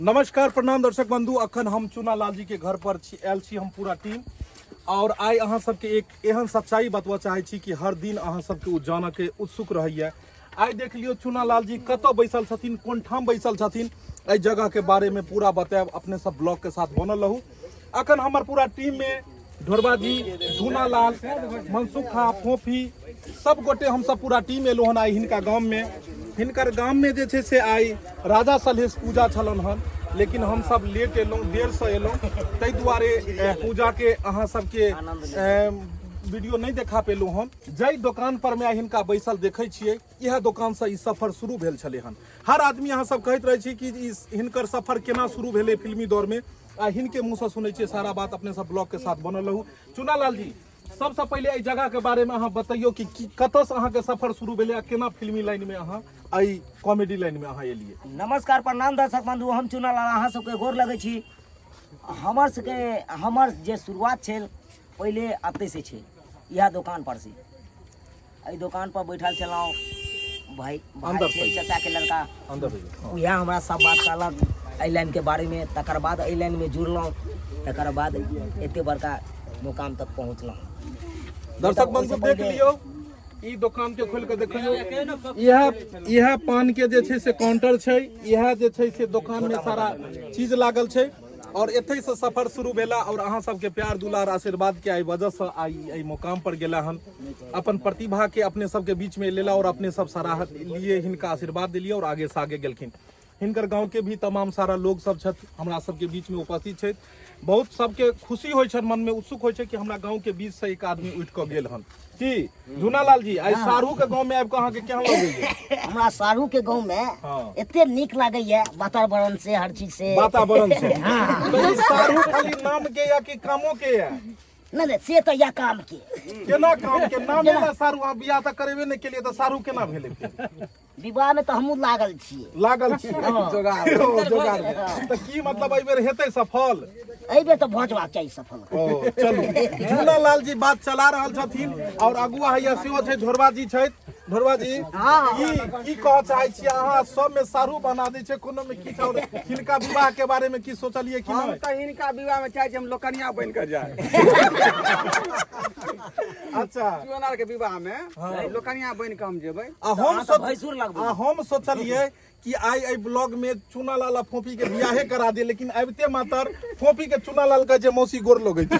नमस्कार प्रणाम दर्शक बंधु, अखन हम चुना लाल जी के घर पर छी, आयल छी हम पूरा टीम। और आइ अहाँ सबके एक एहन सच्चाई बतबऽ चाहै छी कि हर दिन अहाँ सबके ओ जानऽ के उत्सुक रहैया। आइ देख लियौ चुना लाल जी कतऽ बैसल छथिन, कोन ठाम बैसल छथिन, एहि जगह के बारे में पूरा बतायब। अपने सब ब्लॉग के साथ बनल रहू। अखन हमर पूरा टीम में ढोरबा जी, झूना लाल, मनसुखा, फोफी सब गोटे हम सब पूरा टीम एलहुँ हन आइ हिनका गाम में। हिनकर गाम में जे छै से आइ राजा सलहेश पूजा छलन हन, लेकिन हम सब लेट एलहुँ, देर से एलहुँ, ताहि दुआरे पूजा के अहाँ सबके वीडियो नहीं देखा पेलहुँ हन। जाहि दोकान पर में आइ हिनका बैसल देखै छियै, इएह दोकान से ई सफर शुरू भेल छलै हन। हर आदमी अहाँ सब कहैत रहै छी कि ई हिनकर सफर केना शुरू भेलै फिल्मी दौर में, आ हिनके मुँह से सुनै छियै सारा बात। अपने सब ब्लॉग के साथ बनल रहू। चुनालाल जी, सबसे पहिले एहि जगह के बारे में अहाँ बतैयौ कि कतऽ से अहाँके सफर शुरू भेलै आ केना फिल्मी लाइन में अहाँ एहि कॉमेडी लाइन में अहाँ एलियै। नमस्कार प्रणाम दर्शक बंधु, हम चुनालाल अहाँ सबके गोर लगै छी। हमर सबके हमर जे शुरुआत छल पहिले एतै से छै, इएह दोकान पर से। एहि दोकान पर बैठल छलहुँ, भाई भाई अंदर छै, सही। चाचा के लड़का, अंदर भैया। उएह हमरा सब बात कहलक एहि लाइनके बारेमे। तकर बाद एहि लाइनमे जुड़लहुँ, तकर बाद एते बड़का मुकाम तक पहुँचलहुँ। दर्शक बंधु देख लियौ, ई दोकान के खोल के देखियौ, इएह इएह पान के जे छै से काउंटर छै, इएह जे छै से दोकान में सारा चीज लागल छै। और एतै से सफर शुरू भेला और अहाँ सबके प्यार दुलार आशीर्वाद के आई वजह से आई एहि मुकाम पर गेला हन। अपन प्रतिभा के अपने सबके बीच में लेला और अपने सब सराह लिए, हिनका आशीर्वाद दिलिए और आगे से आगे गेलखिन। हिनकर गांव के भी तमाम सारा लोग सब छथि हमरा सबके बीच में उपस्थित छथि। बहुत सबके खुशी होइ छनि, मन में उत्सुक होइ छै कि हमरा गांव के बीच से एक आदमी उठि कऽ गेल हन। की झूनालाल जी, आइ सारू के गांव में आबि कऽ अहाँके केहन लगैया? हमरा सारू के गांव में एते नीक लागैया, वातावरण से हर चीज से। वातावरण से। हाँ। तऽ ई सारू खाली नाम के या कि कामो के या? नहीं नहीं, से तो या काम के। केना काम के? नामे ला सारू, अहाँ बियाह तऽ करेबे नहि केलियै तऽ सारू केना भेलै फेर? विवाह में तऽ हमहूँ लागल छियै। लागल छी जोगाड़। ओ, जोगाड़ मे। तऽ की मतलब एहि बेर हेतै सफल? एहि बेर तऽ भऽ जेबाक चाही सफल। ओ चलू, झूलालाल जी बात चला रहल छथिन और अगुआ हैया सेहो छै, ढोरबा जी छथि। ढोरबा जी, की की कहऽ चाहै छियै अहाँ? सब में सारू बना दै छै, कोनो में किछु और। हिनका विवाह के बारे में की सोचलियै कि हम नहि? तऽ हिनका विवाह में चाहै छी हम लोकनिया बनि कऽ जाय। अच्छा। चुनार के विवाह में लोकनिया बनि कऽ हम जेबै। आ हम अहाँ तऽ भैंसुर लगबै। आ हम सोचलियै कि आइ एहि ब्लॉग में चुनालाल आ फोफी के बियाहे करा दिए, लेकिन आबिते मातर फोफी के चुनालाल कहै छै मौसी गोर लगै छै।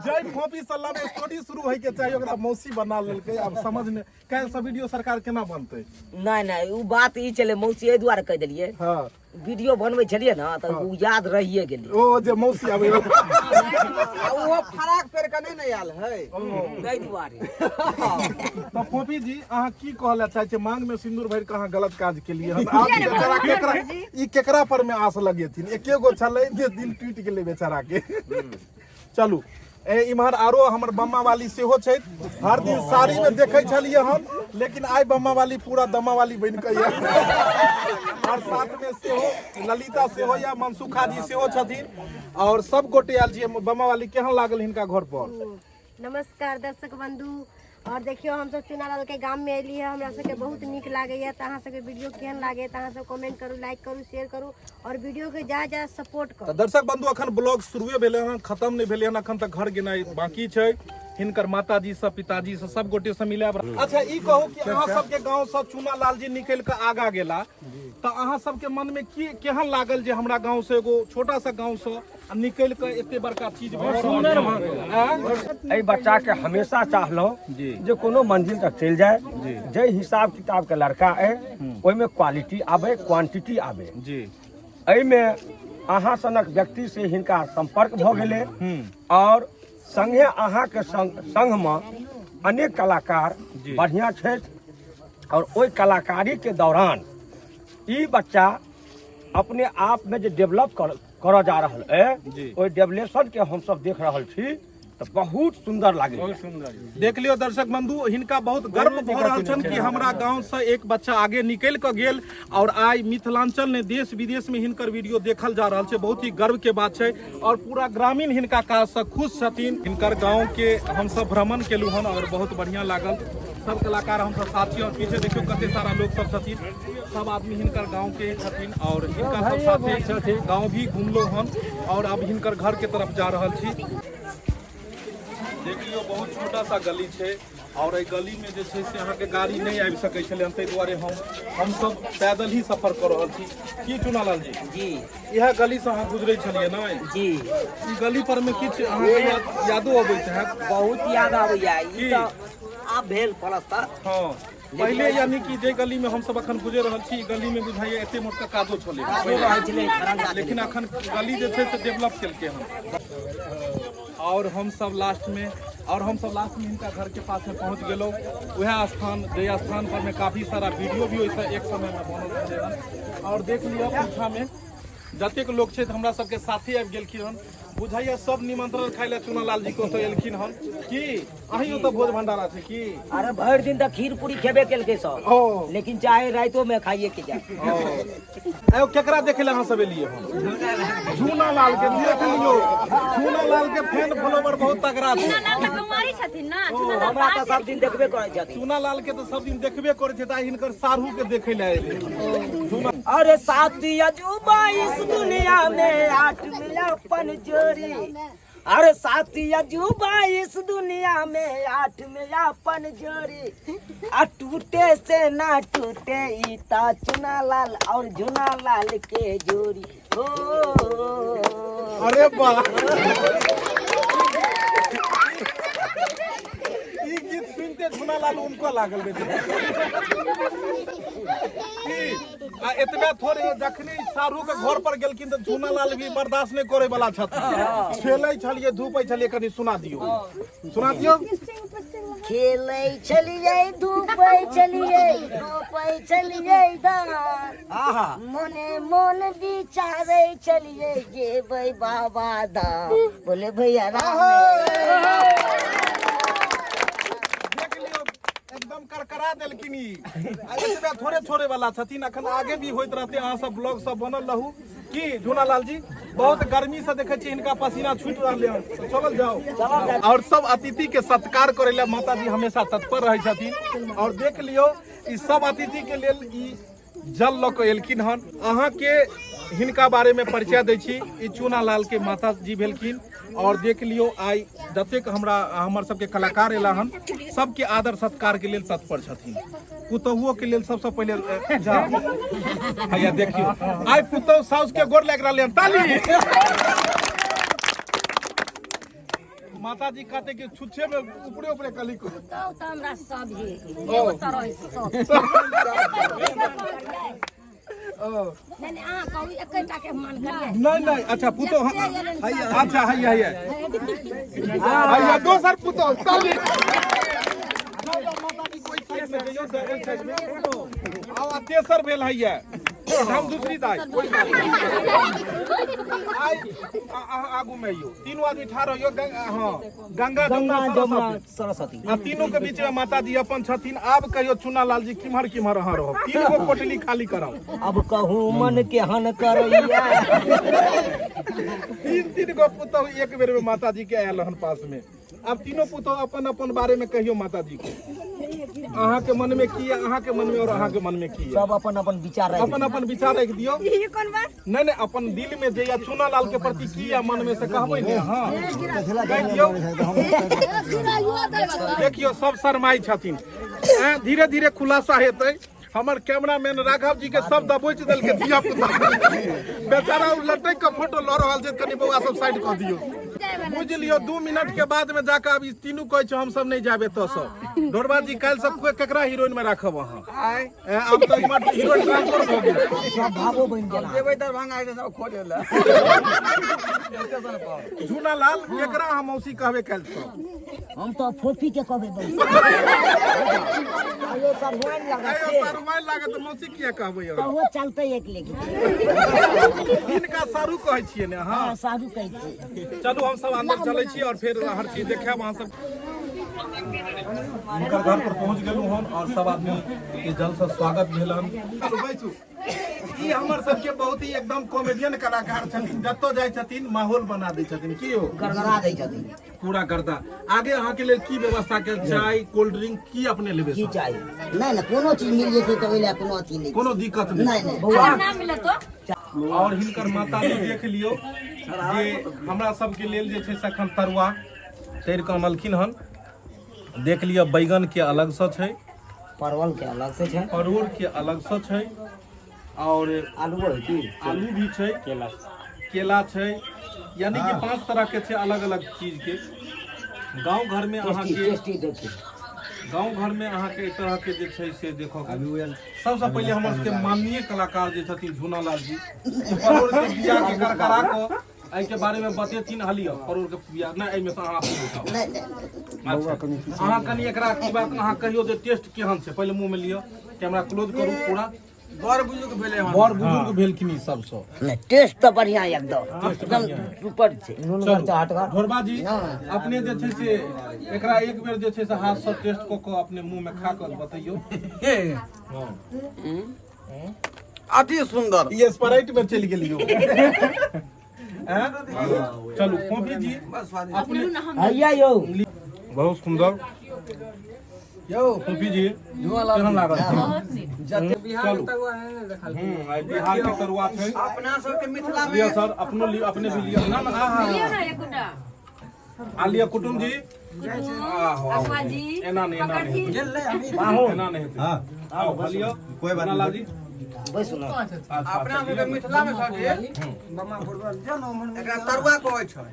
जय फोफी से लव स्टोरी शुरू होय के चाही, ओकरा मौसी बना लेलकै। आब समझ ने काल्हि से वीडियो सरकार केना बनतै? नहि नहि, ओ बात ई छलै मौसी, एहि दुआरे कहि देलियै। वीडियो बनबै छलियै ने तऽ ओ याद रहिए गेलै। ओ जे मौसी आबै आ ओहो फराक पेड़ के नहि ने आयल है, ताहि दुआरे। तऽ फोफी जी, अहाँ की कहऽ लए चाहै छियै? मांग में सिंदूर भरि कऽ अहाँ गलत काज केलियै हन। आब ई बेचारा केकरा, ई केकरा पर में आस लगेथिन? एके गो छलै जे दिल टूटि गेलै बेचारा के। चलू, ए इम्हर आरो हमर बम्मा वाली सेहो छथि। हर दिन साड़ी में देखै छलियै हम, लेकिन आइ बम्मा वाली पूरा दम्मा वाली बनि कऽ यऽ। और साथ में सेहो ललिता सेहो या मनसुखा जी सेहो छथिन और सब गोटे आयल छियै। बम्मा वाली, केहन लागल हिनका घर पर? नमस्कार दर्शक बंधु, और देखियो हमसब चुनालाल के गाम में एली है, हमरा सबके बहुत नीक लागैया। तऽ अहाँ सबके वीडियो केहन लागैया तऽ अहाँ सब कमेंट करू, लाइक करू, शेयर करू और वीडियो के ज्यादा ज्यादा सपोर्ट करू। तऽ दर्शक बंधु, अखन ब्लॉग शुरुए भेलै हन, खत्म नहि भेलै हन, अखन तक घर गेनाइ बाकी छै। हिनकर माताजी से, पिताजी से, सब गोटे से मिलायब। अच्छा ई कहू कि अहाँ सबके गांव से चुनालाल जी निकलि कऽ आगा गेला तऽ अहाँ सबके मन में की केहन लागल जे हमरा गांव से एगो छोटा सा गांव से निकलि कऽ एते बड़का चीज भऽ रहल छै? एहि बच्चा के हमेशा चाहलहुँ जे कोनो मंजिल तक चलि जाय। जाहि हिसाब किताब के लड़का अइ ओहिमे क्वालिटी आबै, क्वांटिटी आबै। एहिमे अहाँ सनक व्यक्ति से हिनका संपर्क भऽ गेलै और संगे अहाँके संग संगमे अनेक कलाकार बढ़िआँ छथि और ओहि कलाकारीके दौरान ई बच्चा अपने आप में जे डेवलप करऽ जा रहल अइ, ओहि डेवलेशन के हमसब देख रहल छी तऽ बहुत सुंदर लागै। देख लियौ दर्शक बंधु, हिनका बहुत गर्व भऽ रहल छनि कि हमरा गांव से एक बच्चा आगे निकलि कऽ गेल और आइ मिथिलांचल ने देश विदेश में हिनकर वीडियो देखल जा रहल छै। बहुत ही गर्व के बात छै और पूरा ग्रामीण हिनका काज से खुश छथिन। हिनकर गांव के हमसब भ्रमण केलहुँ हन और बहुत बढ़िया लागल। सब कलाकार हम सब साथ छी। और पीछे देखियो कते सारा लोग सब छथिन, सब आदमी हिनकर गांव के छथिन और हिनका सब साथे गांव भी घुमलो हन और अब हिनकर घर के तरफ जा रहल छी। देख लियो बहुत छोटा सा गली छै और एहि गली में जे छै से अहाँके गाड़ी नहि आबि सकै छलै हन, ताहि दुआरे हम सब पैदल ही सफर कऽ रहल छी। की चुनालाल जी? जी। इएह गली से अहाँ गुजरै छलियै ने? जी। ई गली पर में किछु अहाँके यादो अबैत हैत? बहुत याद आबैया। ई की? तऽ आब भेल पलस्तर। हँ, पहिले यानी कि जे गली में हमसब अखन गुजरि रहल छी, ई गली में बुझाइया एते मोटका कादो छलै कादो रहै छलै, खरंजा छलै। लेकिन अखन गली जे छै से डेवलप केलकै हन। और हम सब लास्ट में, और हम सब लास्ट में हिनका घर के पास में पहुंच गेलहुँ। वएह स्थान जे स्थान पर में काफी सारा वीडियो भी ओहिसँ एक समय में बनल छलै हन। और देख लिअ पीछा में जतेक लोक छै हमरा सबके साथे आबि गेलखिन हन। बुझाइया सब निमंत्रण खाइ लए चुनालाल जी के ओतऽ एलखिन हन। की अहीं ओतऽ भोज भंडारा छै की? अरे भरि दिन तऽ खीर पूरी खेबे केलकै सब, ओ। लेकिन चाहे रातिो में खाइए के जाए। ओ। एगो केकरा देखे लए अहाँ सब एलियै हन? झूनालाल के देख लियौ, झूनालाल के फैन फॉलोवर बहुत तगड़ा छै। चुनालाल तऽ कुमारी छथिन ना, चुनालाल हमरा तऽ सब दिन देखबे करै छथिन। चुनालाल के तऽ सब दिन देखबे करै छै, तऽ आइ हिनकर साढ़ू के देखे लए एलियै हन। अरे सात अजूबा इस दुनिया में आठ मिला अपन जोड़ी, अरे सात अजूबा इस दुनिया में आठ में अपन जोड़ी, आ टूटे से ना टूटे ई ता चुनालाल और झुनालाल के जोड़ी। ओ अरे वाह, ई गीत सुनते झुनालाल उनको लागल बेचारा। की आ एतबे थोड़े, जखनी सारू के घर पर गेलखिन तऽ झुनालाल भी बर्दाश्त नहि करे वाला छथिन। खेलै छलियै, धूपै छलियै, कनि सुना दियौ, सुना दियौ। खेलै छलियै, धूपै छलियै, रोपै छलियै धान, आहा, मोने मोन विचारै छलियै जेबै बाबा धाम। बोले भैया राम। देख लियौ एकदम करकरा देलखिन ई। आ एतबे थोड़े छोड़े वाला छथिन, अखन आगे भी होइत रहते। अहाँ सब ब्लॉग सब बनल रहू। की झूनालाल जी, बहुत गर्मी से देखे छी हिनका पसीना छूट रहलै हन, तऽ चलल जाओ। और सब अतिथि के सत्कार करे ला माता जी हमेशा तत्पर रहै छथिन। और देख लियौ ई सब अतिथि के लेल ई जल लऽ कऽ एलखिन हन। अहाँके हिनका बारे में परिचय दै छी, ई चूनालाल के माता जी भेलखिन। और देख लियौ आइ जतेक हमरा हमर सबके कलाकार एला हन, सबके आदर सत्कार के लेल तत्पर छथिन। पुतहुओ के लेल सबसे पहिले जा हैया देखियौ आइ पुतहु साउस के गोर लागि रहलै हन, ताली। माता जी कहते कि छुच्छे में ऊपरे ऊपरे कली को पुतहु तऽ हमरा सब जे एगो तरह सब। नहीं नहीं, अहाँ कहू एकेटा के मान करियै। नहीं नहीं, अच्छा पुतहु, अच्छा हैया हैया हैया दोसर पुतहु, ताली। माता जी कोई साइड में जइयो से ओहि साइड में आओ। आ तेसर भेल हैया हम दूसरी दाई कोई बात नहीं। आइ अहाँ आगू में अइयो, तीनू आदमी ठाढ़ होइयो। हाँ, गंगा गंगा जमुना जमुना सरस्वती सरस्वती आ तीनू के बीच में माता जी अपन छथिन। आब कहियो चुनालाल जी किम्हर किम्हर अहाँ रहब, तीन गो कोटली खाली कराउ। अब कहू मन केहन करैया। तीन तीन गो पुतहु एक बेर में माता जी के आयल हन पास में। अब तीनों पुतहु अपन अपन बारे में कहियो माता जी के, अहाँ के मन में की है, अहाँ के मन में और अहाँ के मन में की है। सब अपन अपन विचार रख अपन अपन विचार रख दियो। ई कोन बात? नहीं नहीं, अपन दिल में जे या चुनालाल के प्रति की या मन में से कहबै ने। हाँ कहि दियौ। देखियौ सब शरमाइ छथिन, धीरे धीरे खुलासा हेतै। हमर कैमरामैन राघव जी के सब दबोच देलकै धिया पुता, बेचारा उ लटक के फोटो लऽ रहल छै। कनि बौआ सब साइड कऽ दियौ। बुझि लियौ 2 मिनट के बाद में जाके अब ई तीनू कहै छै हम सब नहीं जाबे एतऽ सब। ढोरबा जी काल्हि सब केकरा हीरोइन में राखब अहाँ? आय। आब तऽ इम्हर हीरोइन ट्रांसफर भऽ गेल, सब भावो बनि गेल। जेबै दरभंगा स्टेशन खोजै लए स्टेशन पर। झूनालाल केकरा अहाँ मौसी कहबै काल्हि सब? हम तऽ फोफी के कहबै बस। आयो सरहुआइन लागत आयो से। सरहुआइन लागत तऽ मौसी किया कहबै अहाँ? वो चलते एक लेकिन हिनका सारू कहै छियै ने अहाँ? हाँ, सारू कहै छियै। चलू हम सब अंदर चलै छी और फेर हर चीज देखायब अहाँ सब। हिनकर घर पर पहुंच गेलहुँ हन और सब आदमी के जल से स्वागत भेल हन। चलू बैसू। ई हमर सबके बहुत ही एकदम कॉमेडियन कलाकार छथिन, जतऽ जाइ छथिन माहौल बना दै छथिन। की हो गड़गड़ा दै छथिन पूरा गर्दा। आगे अहाँ के लेल की व्यवस्था के, चाय कोल्ड ड्रिंक की अपने लेबे? की सर? चाही? नहि नहि, कोनो चीज मिल जेतै तऽ ओहि लए कोनो अथी नहि, कोनो दिक्कत नहीं। नहि नहि। अगर ना मिलत तो और हिनकर माता जी देख लियौ जे हमरा सबके लेल जे छै से एखन तरुआ तैर कऽ अनलखिन हन। देख लिअ, बैगन के अलग सँ छै, परवल के अलग से छै, परोड़ के अलग सँ छै, और आलू है की आलू भी छै, केला केला छै, यानी कि 5 तरह के छै अलग अलग चीज के। गांव घर में अहाँ टेस्टी के टेस्टी देखियौ, गांव घर में अहाँ के एहि तरह के जे छै से देखो। सबसे पहिले हमर सबके माननीय कलाकार जे छथिन झूनालाल जी, परोड़ के बिया के करकरा कऽ एहि के बारे में बतेथिन। हलिय परोड़ के बिया नहि, एहिमे से अहाँ अपने उठाउ। नहि नहि। अच्छा, अहाँ कनि एकरा की बात अहाँ कहियौ जे टेस्ट केहन छै। पहिले मुँह में लिअ, कैमरा क्लोज करू पूरा। बड़ बुजुर्ग भेलै हन, बड़ बुजुर्ग भेलखिन ई सबसँ। नहि, टेस्ट तऽ बढ़िया, एकदम एकदम सुपर छै। चलू ढोरबा जी, अपने जे छै से एकरा एक बेर जे छै से हाथ से टेस्ट कऽ कऽ अपने मुँह में खा कऽ बतैयौ। अति सुंदर। ई स्प्राइट में चलि गेलियौ। हैं? चलू फोफी जी। बस स्वादिष्ट। अपने हैया यौ। बहुत सुंदर। यौ फोफी जी, झुआलाल केहन लागल? बहुत नीक। जते बिहार चलू। के तरुआ नहि देखल। आइ बिहार के तरुआ छै। अपना सबके मिथिला में लिअ सर, अपनो लिअ, अपने भी लिअ। ना ना, आहा। लियौ ना एकोटा। आ लिअ कुटुम जी। आहो, आहो। अगुआ जी। एना नहि, एना नहि पकड़थिन। हेतै, एना नहि हेतै। आउ लिअ। कोई बात लाल जी। बैसू ने। अच्छा, अपना सबके मिथिला में सर जी एकरा तरुआ कहै छै,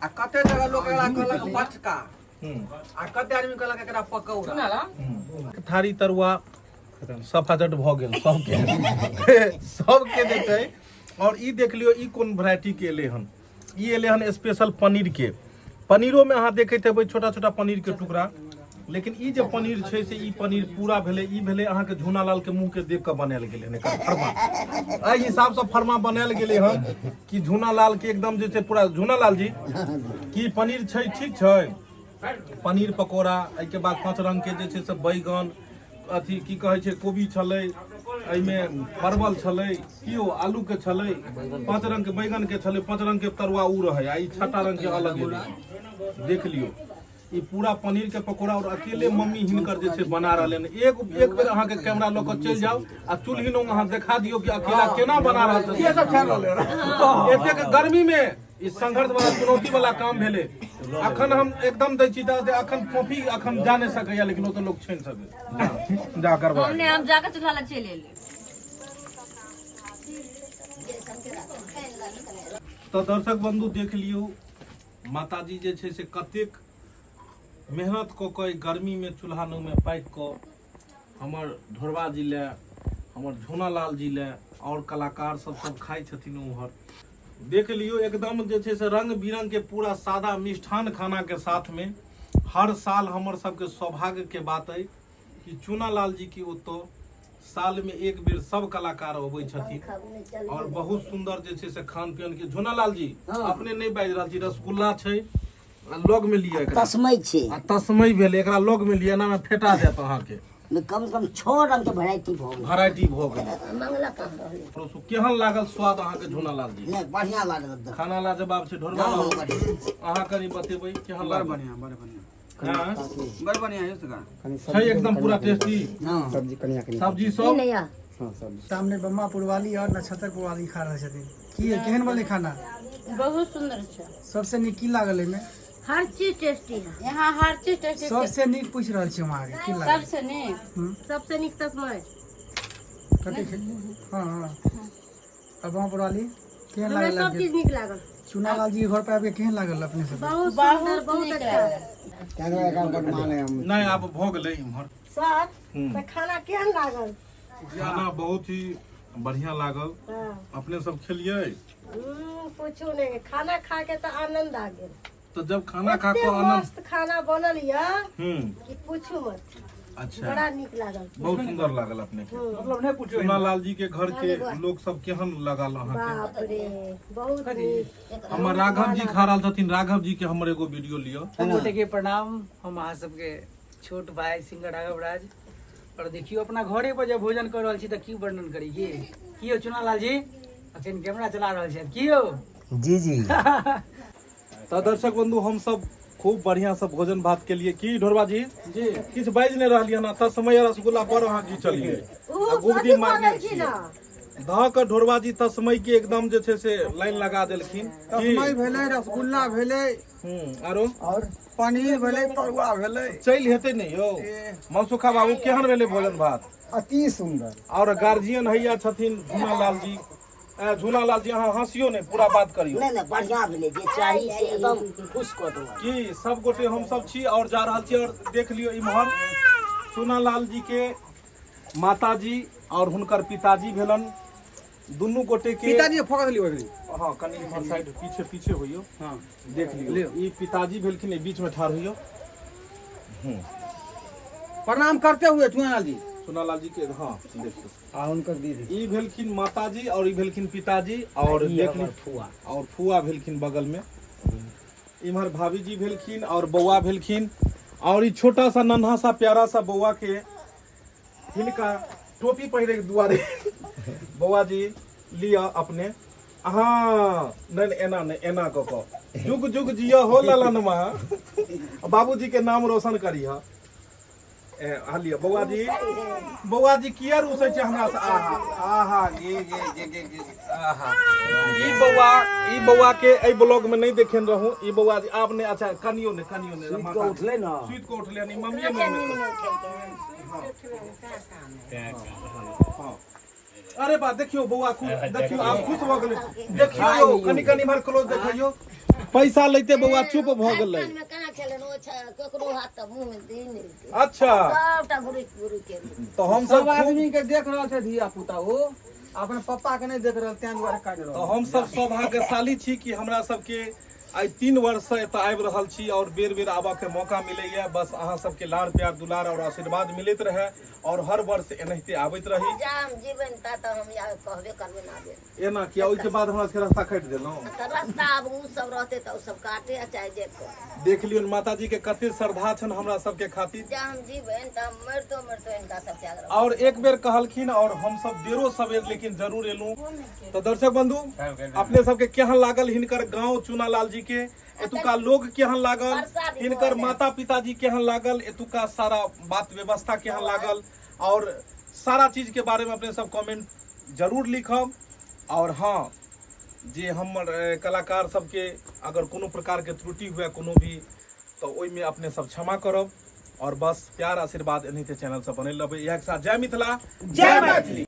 आ कते जगह लोक एकरा कहलक पचका, आ कते आदमी कहलक एकरा पकौड़ा। थारी तरुआ सफाचट भऽ गेल सबके, सबके जे छै। और ई देख लियौ, ई कोन वेराइटी के एलै हन। ई एलै हन स्पेशल पनीर के। पनीरो में अहाँ देखैत हेबै छोटा छोटा पनीर के टुकड़ा, लेकिन ई जे पनीर छै से ई पनीर पूरा भेलै। ई भेलै अहाँके झूनालाल के मुँह के देख कऽ बनायल गेलै हन एकर फर्मा। एहि हिसाबसँ फर्मा बनायल गेलै हन कि झूनालाल के एकदम जे छै पूरा। झूनालाल जी, की पनीर छै? ठीक छै पनीर पकौड़ा। एहिके बाद 5 रंग के जे छै से बैगन, अथी की कहै छै, कोबी छलै एहिमे, परवल छलै, की ओ आलू के छलै, 5 रंग के बैगन के छलै, 5 रंग के तरुआ उ रहै, आ ई 6टा रंग के अलग एलै। देख लियौ, ई पूरा पनीर के पकौड़ा और अकेले मम्मी हिनकर जे छै बना रहलै हन। एक एक बेर अहाँके कैमरा लऽ कऽ चलि जाउ आ चूल्ही लग अहाँ देखा दियौ कि अकेला केना बना रहल छै एतेक गर्मी में। ई संघर्ष वाला, चुनौती वाला काम भेलै। अखन हम एकदम दै छी तऽ अखन कॉफी अखन जा नहि सकैया, लेकिन ओतऽ लोक छानि सकै जा करबा। हम नहि, हम जाके चूल्हा लग चलि एली। तऽ दर्शक बंधु, देख लियौ माताजी जे छै से कतेक मेहनत कऽ कऽ एहि गर्मीमे चूल्हा नौमे पाकि कऽ हमर ढोरबा जी लए, हमर झोनालाल जी लए और कलाकार सब सब खाइ छथिन उम्हर। देख लियौ, एकदम जे छै से रंग बिरंग के पूरा सादा मिष्ठान खाना के साथ में। हर साल हमर सबके सौभाग्य के बात अइ कि चूनालाल जी के ओतऽ साल में एक बेर सब कलाकार अबै छथिन और बहुत सुंदर जे छै से खान पियन के। झोनालाल जी, अपने नहि बाजि रहल छी। रसगुल्ला छै आ लग में लिअ एकरा। तस्मै छै। आ तस्मै भेल, एकरा लग में लिअ, एना में फेटा जायत अहाँके। कम से कम 6 रंग के वेराइटी भऽ गेल। वेराइटी भऽ गेल। मंगला काम रहलै। परोसू। केहन लागल स्वाद अहाँके झोनालाल जी? नहि, बढ़िया लागल एकदम। खाना लाजवाब छै। ढोरबा हँ, बाबू, बढ़िया। अहाँ कनि बतेबै केहन बड़ लागल? बढ़िया, बड़ बढ़िया। हाँ, बड़ बढ़िया है इसका। छै एकदम पूरा टेस्टी। हँ। सब्जी सब नहीं या सामने बम्मापुर वाली और नक्षत्रपुर वाली खा रहल छथिन। की केहन बनलै खाना? बहुत सुंदर छै। सबसे नीक की लागल एहिमे? हर चीज टेस्टी है यहाँ, हर चीज टेस्टी। सबसे नीक पूछि रहल छी हम अहाँके, की लागल? सबसे नीक, सबसे नीक तस्मै। कते हँ हँ, और बम्मापुर वाली केहन हमरा लागल? सब चीज नीक लागल। चुनालाल जी के घर पर आबि के केहन लागल अपने सब? बहुत सुंदर, बहुत अच्छा। नहि, आब भऽ गेलै इम्हर। सर, तऽ खाना केहन लागल? खाना बहुत ही बढ़िया लागल। हाँ। अपने सब खेलियै? पूछू नहीं, खाना खा के तऽ आनंद आ गेल। तऽ जब खाना खा एते कऽ आनंद मस्त खाना बनल यऽ कि पूछू मत। अच्छा। बड़ा नीक लागल। बहुत सुंदर लागल अपने के। मतलब नहि पूछो। चुनालाल जी के घर के लोग सब केहन लागल अहाँके? बाप रे, बहुत नीक। हमर राघव जी खा रहल छथिन। राघव जी के हमर एगो वीडियो लिअ। सब गोटे के प्रणाम। हम अहाँ सबके छोट भाई सिंगर राघव राज। और देखियो, अपना घरे पर जब भोजन कर रहल छी तऽ की वर्णन करी की। की यौ चुनालाल जी अखन कैमरा चला रहल छथि की यौ जी जी। तऽ दर्शक बंधु हम सब खूब बढ़िया से भोजन भात के लिए की ढोरबा जी जी किछु बाजि नहि रहलियै हन तऽ समय रसगुल्ला पर अहाँ घिचलियै ओ आ गुबदी कथी मारने भऽ गेलखिन छियै हँ? धऽ कऽ ढोरबा जी तस्मय के एकदम जे छै से लाइन लगा देलखिन की तस्मय भेलै रसगुल्ला भेलै आरो और पनीर भेलै तरुआ भेलै चलि हेतै नहि यौ मनसुखा बाबू केहन भेलै भोजन भात अति सुंदर। और गार्जियन हैया छथिन झूनालाल जी। झूनालाल जी अहाँ हँसियो नहि, पूरा बात करियौ। नहि नहि, बढ़िया भेलै, जे चाही से एकदम खुश कऽ देलक। की सब गोटे हम सब छी और जा रहल छी। और देख लियौ इम्हर चूनालाल जी के माताजी और हुनकर पिताजी भेलन दुनू गोटे के। पिताजी फोकस लियो। हाँ, कनि इम्हर साइड पीछे पीछे होइयो। हाँ, देख लियौ, ई पिताजी भेलखिन, ई बीच में ठाढ़ होइयो। प्रणाम करते हुए चुनालाल जी, चुनालाल जी के। हाँ, देखियौ आ हुनकर दीदी। ई भेलखिन माताजी और ई भेलखिन पिताजी और ई देख हमर ली फुआ और फुआ भेलखिन बगल में। इम्हर भाभी जी भेलखिन और बौआ भेलखिन और ई छोटा सा नन्हा सा प्यारा सा बौआ के हिनका टोपी पहिरे के दुआरे। बौआ जी लिअ अपने। हाँ, नहीं नहीं, एना नहीं, एना कऽ कऽ जुग जुग जिय हो ललनमा, बाबूजी के नाम रोशन करिह। ए आ लिअ बौआ जी। बौआ जी किया रुसै छै हमरा से? आहा आहा, गे गे गे गे गे, आहा। ई बौआ, ई बौआ के एहि ब्लॉग में नहीं देखेन रहूं। ई बौआ जी आब नहीं। अच्छा, कनियो नहीं, कनियो नहीं। सुति कऽ उठलै ने, सुति कऽ उठलै नहीं, मम्मीए मम्मी। हाँ, अरे बा, देखियो बौआ खुश, देखियो आब खुश भऽ गेलै। देखियो यौ, कनि कनि इम्हर क्लोज देखियो। पैसा लैते बौआ चुप भऽ गेलै। में कहाँ छलै ओ ककरो हाथ तऽ मुँह में दी नहि देतै। अच्छा, सबटा गुरु गुरु के तऽ हम सब सब खूब आदमी के देख रहल छै धिया पुता, ओ अपन पप्पा के नहि देख रहल, तें दुआरे काटि तऽ रहल। हम सब सौभाग्यशाली छी कि हमरा सबके आइ 3 वर्षसँ एतऽ आबि रहल छी और बेर बेर आबऽ के मौका मिलैया। बस अहाँ सबके लाड़ प्यार दुलार और आशीर्वाद मिलैत रहै और हर वर्ष एनाहिते आबैत रही। जा हम जीवन ता तऽ हम या कहबे करबै ना आबे। एना किया? ओहिके बाद हमरा सबके रास्ता काटि देलहुँ। तऽ रास्ता आब ओ सब रहतै तऽ ओ सब काटे आ चाहे जे करे। देख लियौन माताजी के कते श्रद्धा छनि हमरा सबके खातिर। जा हम जीवन तऽ हम मरितो मरितो हिनका सबके आग्रह। और एक बेर कहलखिन और हम सब देरो सवेर लेकिन जरूर एलहुँ। तऽ दर्शक बंधु, अपने सबके केहन लागल हिनकर गांव, चूनालाल जी के एतुका लोग केहन लागल, हिनकर माता पिताजी केहन लागल, एतुका सारा बात व्यवस्था केहन लागल और सारा चीज के बारे में अपने सब कमेंट जरूर लिखब। और हाँ, जे हमर कलाकार सबके अगर कोनो प्रकार के त्रुटि हुए कोनो भी, तऽ ओहिमे अपने सब क्षमा करब और बस प्यार आशीर्वाद एनाहिते चैनल से बनल रहबै। इएह के साथ जय मिथिला, जय मैथिली।